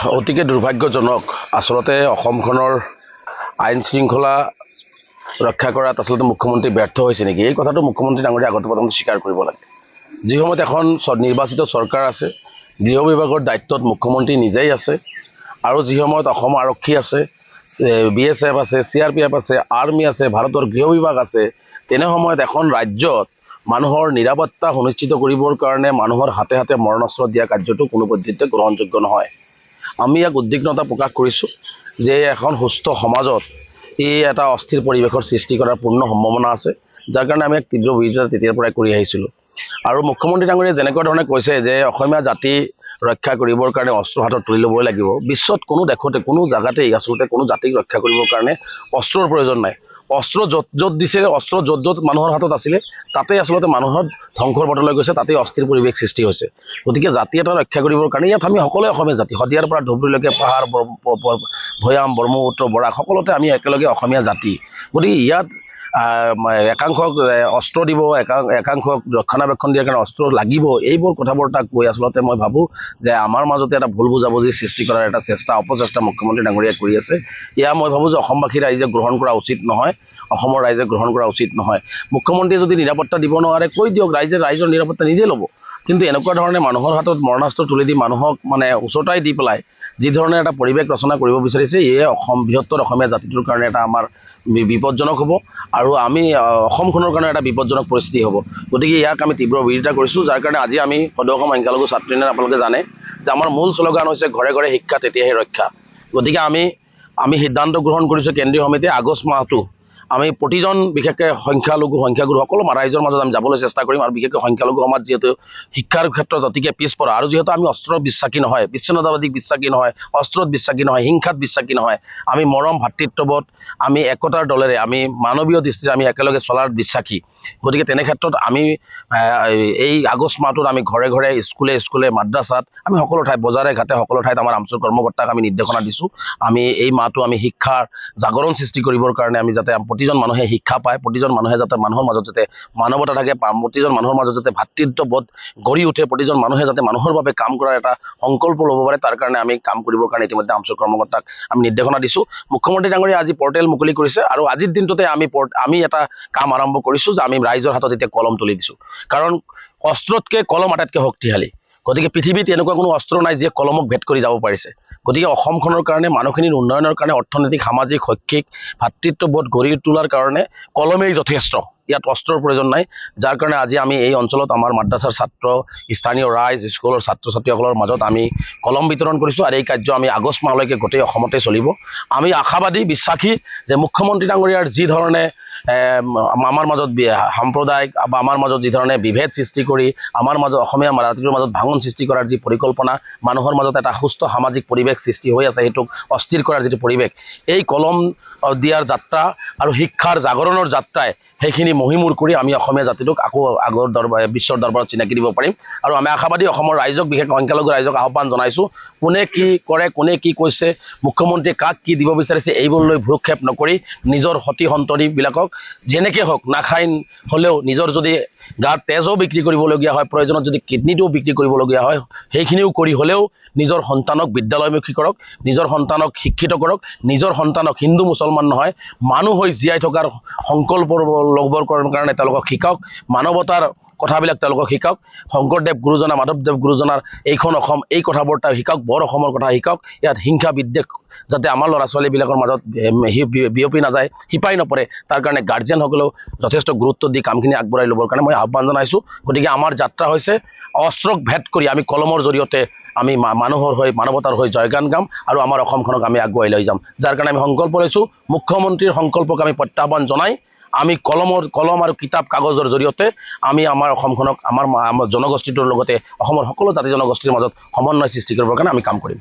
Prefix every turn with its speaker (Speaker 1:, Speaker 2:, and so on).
Speaker 1: অতিকে দুৰ্ভাগ্যজনক। আচলতে অসমখনৰ আইন শৃংখলা ৰক্ষা কৰাত আচলতে মুখ্যমন্ত্ৰী ব্যৰ্থ হৈছে নেকি, এই কথাটো মুখ্যমন্ত্ৰী ডাঙৰীয়া আগতে প্ৰথমতে স্বীকাৰ কৰিব লাগে। যি সময়ত এখন নিৰ্বাচিত চৰকাৰ আছে, গৃহ বিভাগৰ দায়িত্বত মুখ্যমন্ত্ৰী নিজেই আছে, আৰু যি সময়ত অসম আৰক্ষী আছে, বিএছএফ আছে, চিআৰপিএফ আছে, আৰ্মি আছে, ভাৰতৰ গৃহ বিভাগ আছে, তেনে সময়ত এখন ৰাজ্যত মানুহৰ নিৰাপত্তা সুনিশ্চিত কৰিবৰ কাৰণে মানুহৰ হাতে হাতে মৰণাস্ত্ৰ দিয়া কাৰ্যটো কোনো পদ্ধতিতে গ্ৰহণযোগ্য নহয়। আমি ইয়াক উদ্বিগ্নতা প্ৰকাশ কৰিছোঁ যে এখন সুস্থ সমাজত এই এটা অস্থিৰ পৰিৱেশৰ সৃষ্টি কৰাৰ পূৰ্ণ সম্ভাৱনা আছে, যাৰ কাৰণে আমি এক তীব্ৰ বিৰোধিতা তেতিয়াৰ পৰাই কৰি আহিছিলোঁ। আৰু মুখ্যমন্ত্ৰী ডাঙৰীয়াই যেনেকুৱা ধৰণে কৈছে যে অসমীয়া জাতি ৰক্ষা কৰিবৰ কাৰণে অস্ত্ৰ হাতত তুলি ল'বই লাগিব, বিশ্বত কোনো দেশতে কোনো জেগাতেই আচলতে কোনো জাতিক ৰক্ষা কৰিবৰ কাৰণে অস্ত্ৰৰ প্ৰয়োজন নাই। অস্ত্ৰ য'ত য'ত দিছে, অস্ত্ৰ য'ত য'ত মানুহৰ হাতত আছিলে, তাতেই আচলতে মানুহৰ ধ্বংসৰ পথলৈ গৈছে, তাতেই অস্থিৰ পৰিৱেশ সৃষ্টি হৈছে। গতিকে জাতি এটা ৰক্ষা কৰিবৰ কাৰণে ইয়াত আমি সকলোৱে অসমীয়া জাতি, শদিয়াৰ পৰা ধুবুৰীলৈকে পাহাৰ, ভৈয়াম, ব্ৰহ্মপুত্ৰ, বৰাক সকলোতে আমি একেলগে অসমীয়া জাতি। গতিকে ইয়াত একাংশক অস্ত্ৰ দিব, একাংশক ৰক্ষণাবেক্ষণ দিয়াৰ কাৰণে অস্ত্ৰ লাগিব, এইবোৰ কথাবোৰ তাক কৈ আচলতে মই ভাবোঁ যে আমাৰ মাজতে এটা ভুল বুজাবুজিৰ সৃষ্টি কৰাৰ এটা চেষ্টা, অপচেষ্টা মুখ্যমন্ত্ৰী ডাঙৰীয়াই কৰি আছে। এয়া মই ভাবোঁ যে অসমবাসী ৰাইজে গ্ৰহণ কৰা উচিত নহয়, অসমৰ ৰাইজে গ্ৰহণ কৰা উচিত নহয়। মুখ্যমন্ত্ৰীয়ে যদি নিৰাপত্তা দিব নোৱাৰে কৈ দিয়ক, ৰাইজে ৰাইজৰ নিৰাপত্তা নিজে ল'ব। কিন্তু এনেকুৱা ধৰণে মানুহৰ হাতত মৰণাস্ত্ৰ তুলি দি মানুহক মানে উচতাই দি পেলাই যি ধৰণে এটা পৰিৱেশ ৰচনা কৰিব বিচাৰিছে, এয়ে অসম বৃহত্তৰ অসমীয়া জাতিটোৰ কাৰণে এটা আমাৰ বিপদজনক হ'ব আৰু আমি অসমখনৰ কাৰণে এটা বিপদজনক পৰিস্থিতি হ'ব। গতিকে ইয়াক আমি তীব্ৰ বিৰোধিতা কৰিছোঁ, যাৰ কাৰণে আজি আমি সদৌ অসম সংখ্যালঘু ছাত্ৰ ইউনিয়ন আপোনালোকে জানে যে আমাৰ মূল শ্লোগান হৈছে ঘৰে ঘৰে শিক্ষা তেতিয়াহে ৰক্ষা। গতিকে আমি সিদ্ধান্ত গ্ৰহণ কৰিছোঁ কেন্দ্ৰীয় সমিতিয়ে আগষ্ট মাহটো আমি প্ৰতিজন বিশেষকৈ সংখ্যালঘু সংখ্যাগুৰু সকলো ৰাইজৰ মাজত আমি যাবলৈ চেষ্টা কৰিম। আৰু বিশেষকৈ সংখ্যালঘু সমাজ যিহেতু শিক্ষাৰ ক্ষেত্ৰত অতিকে পিছপৰা, আৰু যিহেতু আমি অস্ত্ৰ বিশ্বাসী নহয়, বিচ্ছিন্নতাবাদীক বিশ্বাসী নহয়, অস্ত্ৰত বিশ্বাসী নহয়, হিংসাত বিশ্বাসী নহয়, আমি মৰম ভাতৃত্ববোধ, আমি একতাৰ দলেৰে, আমি মানৱীয় দৃষ্টিৰে আমি একেলগে চলাৰ বিশ্বাসী। গতিকে তেনে ক্ষেত্ৰত আমি এই আগষ্ট মাহটোত আমি ঘৰে ঘৰে, স্কুলে স্কুলে, মাদ্ৰাছাত, আমি সকলো ঠাইত, বজাৰে ঘাটে সকলো ঠাইত আমাৰ আমচুৰ কৰ্মকৰ্তাক আমি নিৰ্দেশনা দিছোঁ। আমি এই মাহটো আমি শিক্ষাৰ জাগৰণ সৃষ্টি কৰিবৰ কাৰণে আমি যাতে প্ৰতিজন মানুহে শিক্ষা পায়, প্ৰতিজন মানুহে যাতে মানুহৰ মাজত যাতে মানৱতা থাকে, প্ৰতিজন মানুহৰ মাজত যাতে ভাতৃত্ববোধ গঢ়ি উঠে, প্ৰতিজন মানুহে যাতে মানুহৰ বাবে কাম কৰাৰ এটা সংকল্প ল'ব পাৰে, তাৰ কাৰণে আমি কাম কৰিবৰ কাৰণে ইতিমধ্যে আমচুৰ কৰ্মকৰ্তাক আমি নিৰ্দেশনা দিছোঁ। মুখ্যমন্ত্ৰী ডাঙৰীয়া আজি পৰ্টেল মুকলি কৰিছে আৰু আজিৰ দিনটোতে আমি এটা কাম আৰম্ভ কৰিছোঁ যে আমি ৰাইজৰ হাতত এতিয়া কলম তুলি দিছোঁ। কাৰণ অস্ত্ৰতকৈ কলম আটাইতকৈ শক্তিশালী। গতিকে পৃথিৱীত এনেকুৱা কোনো অস্ত্ৰ নাই যিয়ে কলমক ভেদ কৰি যাব পাৰিছে। গতিকে অসমখনৰ কাৰণে, মানুহখিনিৰ উন্নয়নৰ কাৰণে, অৰ্থনৈতিক, সামাজিক, শৈক্ষিক ভাতৃত্ববোধ গঢ়ি তোলাৰ কাৰণে কলমেই যথেষ্ট, ইয়াত অস্ত্ৰৰ প্ৰয়োজন নাই। যাৰ কাৰণে আজি আমি এই অঞ্চলত আমাৰ মাদ্ৰাছাৰ ছাত্ৰ, স্থানীয় ৰাইজ, স্কুলৰ ছাত্ৰ ছাত্ৰীসকলৰ মাজত আমি কলম বিতৰণ কৰিছোঁ আৰু এই কাৰ্য আমি আগষ্ট মাহলৈকে গোটেই অসমতে চলিব। আমি আশাবাদী, বিশ্বাসী যে মুখ্যমন্ত্ৰী ডাঙৰীয়াৰ যি ধৰণে আমাৰ মাজত সাম্প্ৰদায়িক বা আমাৰ মাজত যি ধৰণে বিভেদ সৃষ্টি কৰি আমাৰ মাজত অসমীয়া জাতিটোৰ মাজত ভাঙন সৃষ্টি কৰাৰ যি পৰিকল্পনা, মানুহৰ মাজত এটা সুস্থ সামাজিক পৰিৱেশ সৃষ্টি হৈ আছে, সেইটোক অস্থিৰ কৰাৰ যিটো পৰিৱেশ, এই কলম দিয়াৰ যাত্ৰা আৰু শিক্ষাৰ জাগৰণৰ যাত্ৰাই সেইখিনি মহিমূৰ কৰি আমি অসমীয়া জাতিটোক আকৌ আগৰ দৰবাৰ, বিশ্বৰ দৰবাৰত চিনাকি দিব পাৰিম। আৰু আমি আশাবাদী অসমৰ ৰাইজক, বিশেষকৈ সংখ্যালঘু ৰাইজক আহ্বান জনাইছোঁ, কোনে কি কৰে, কোনে কি কৈছে, মুখ্যমন্ত্ৰীয়ে কাক কি দিব বিচাৰিছে, এইবোৰ লৈ ভ্ৰূক্ষেপ নকৰি নিজৰ সতি সন্ততিবিলাকক যেনেকৈ হওক নাখাই হ'লেও নিজৰ যদি গাত তেজো বিক্ৰী কৰিবলগীয়া হয়, প্ৰয়োজনত যদি কিডনীটোও বিক্ৰী কৰিবলগীয়া হয়, সেইখিনিও কৰি হ'লেও নিজৰ সন্তানক বিদ্যালয়মুখী কৰক, নিজৰ সন্তানক শিক্ষিত কৰক, নিজৰ সন্তানক হিন্দু মুছলমান নহয় মানুহ হৈ জীয়াই থকাৰ সংকল্প ল'বৰ কাৰণে তেওঁলোকক শিকাওক, মানৱতাৰ কথাবিলাক তেওঁলোকক শিকাওক, শংকৰদেৱ গুৰুজনা, মাধৱদেৱ গুৰুজনাৰ এইখন অসম, এই কথাবোৰ তেওঁ শিকাওক, বৰ অসমৰ কথা শিকাওক। ইয়াত হিংসা বিদ্বেষ যাতে আমাৰ ল'ৰা ছোৱালীবিলাকৰ মাজত বিয়পি নাযায়, শিপাই নপৰে, তাৰ কাৰণে গাৰ্জেনসকলেও যথেষ্ট গুৰুত্ব দি কামখিনি আগবঢ়াই ল'বৰ কাৰণে মই আহ্বান জনাইছোঁ। গতিকে আমাৰ যাত্ৰা হৈছে অস্ত্ৰক ভেদ কৰি আমি কলমৰ জৰিয়তে আমি মানুহৰ হৈ, মানৱতাৰ হৈ জয়গান গাম আৰু আমাৰ অসমখনক আমি আগুৱাই লৈ যাম। যাৰ কাৰণে আমি সংকল্প লৈছোঁ, মুখ্যমন্ত্ৰীৰ সংকল্পক আমি প্ৰত্যাহ্বান জনাই আমি কলম আৰু কিতাপ কাগজৰ জৰিয়তে আমি আমাৰ অসমখনক, আমাৰ জনগোষ্ঠীটোৰ লগতে অসমৰ সকলো জাতি জনগোষ্ঠীৰ মাজত সমন্বয় সৃষ্টি কৰিবৰ কাৰণে আমি কাম কৰিম।